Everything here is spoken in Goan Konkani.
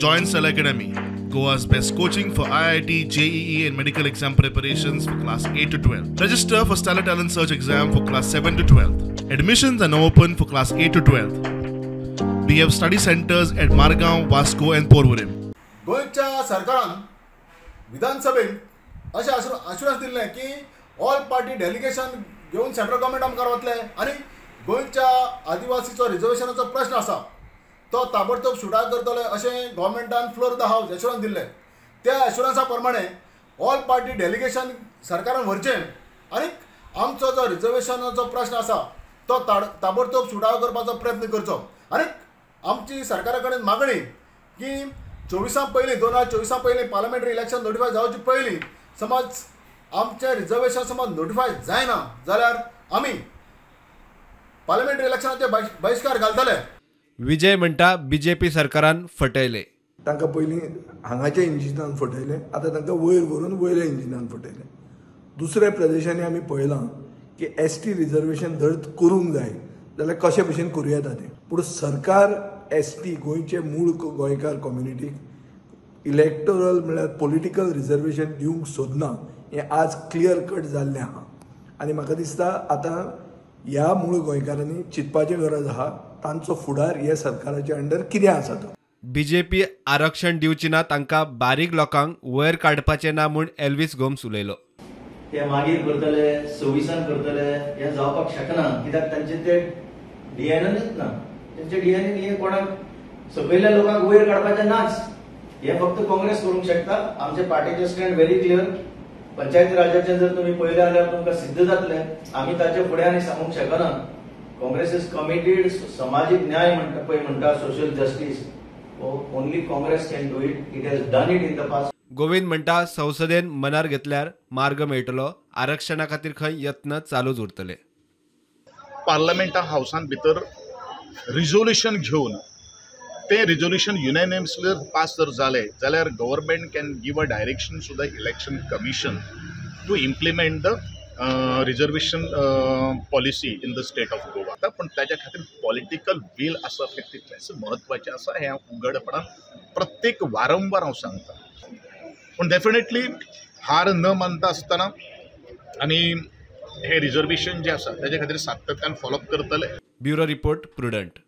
Join Stellar Academy, Goa's best coaching for IIT, JEE and medical exam preparations for class 8 to 12. Register for Stellar Talent Search exam for class 7 to 12. Admissions are now open for class 8 to 12. We have study centers at Margao, Vasco and Porvorim. गोंयच्या सरकारान विधानसभेन अशें आश्वासन दिल्लें की ऑल पार्टी डेलिगेशन घेवन सेंट्रल गव्हर्मेंट मुखार वतले आनी गोंयच्या आदिवासीचो रिजर्वेशनाचो प्रश्न आसा तो ताबडतोब सुटाव करतले अशें गव्हर्मेंटान फ्लोर the house एश्युरन्स दिल्लें. त्या एश्युरन्सा प्रमाणे ऑल पार्टी डेलिगेशन सरकारान व्हरचें आनी आमचो जो रिजर्वेशनाचो प्रश्न आसा तो ताबडतोब सुटाव करपाचो प्रयत्न करचो. आनी आमची सरकारा कडेन मागणी की 24 पयलीं 2024 पयलीं पार्लमेंटरी इलेक्शन नोटिफाय जावचे पयलीं समज आमचें रिजर्वेशन समज नोटिफाय जायना जाल्यार आमी पार्लमेंटरी इलेक्शनाचे बहिश्कार घालतले. विजय म्हणटा बीजेपी सरकारान फटयले. तांकां पयलीं हांगाच्या इंजिनान फटयलें, आतां तांकां वयर व्हरून वयल्या इंजिनान फटयलें. दुसऱ्या प्रदेशांनी आमी पळयलां की एस टी रिजर्वेशन जर करूंक जाय जाल्यार कशे भशेन करूं येता तें. पूण सरकार एस टी गोंयचे मूळ गोंयकार कम्युनिटीक इलेक्टोरल म्हळ्यार पॉलिटिकल रिजर्वेशन दिवंक सोदना हें आज क्लियर कट जाल्लें आहा. आनी म्हाका दिसता आतां ह्या मूळ गोंयकारांनी चिंतपाची गरज आहा तांचो फुडार ह्या सरकाराच्या अंडर कितें आसा तो. बीजेपी आरक्षण दिवची ना, तांकां बारीक लोकांक वयर काडपाचें ना म्हूण एल्विस गोम्स उलयलो. ते मागीर करतले 26 करतले हें जावपाक शकना, कित्याक तांचे ते डीएनएनच ना. तांचे डीएनएन हे कोणाक सकयल्या लोकांक वयर काडपाचें नाच. हे फक्त काँग्रेस करूंक शकता. आमचे पार्टीचे स्टँड व्हेरी क्लियर. पंचायती राजाचें जर तुमी पळयलें जाल्यार तुमकां सिद्ध जातलें. आमी ताचे फुडें आनी सांगूंक शकना. Congress is committed. समाजीक न्याय म्हणटा पळय म्हणटा social justice, only Congress can do it. It has done it in the past. Govind म्हणटा संसदेन मनार घेतल्यार मार्ग मेळटलो, आरक्षणा खातीर खंय यत्न चालूच उरतले. पार्लमेंटा हावसान भितर रिजोल्युशन घेवन तें रिजोल्युशन युनॅनिमसली पास जर जालें जाल्यार government can give a direction to the election commission to implement the reservation policy in the state of Goa. पूण ताच्या खातीर पॉलिटिकल वील आसप हें तितलेंच म्हत्वाचें आसा हें उघडपणान प्रत्येक वारंवार हांव सांगता. पूण डेफिनेटली हार न मानता आसतना आनी हें रिजर्वेशन जें आसा ताच्या खातीर सातत्यान फॉलोअप करतले. Bureau report, Prudent.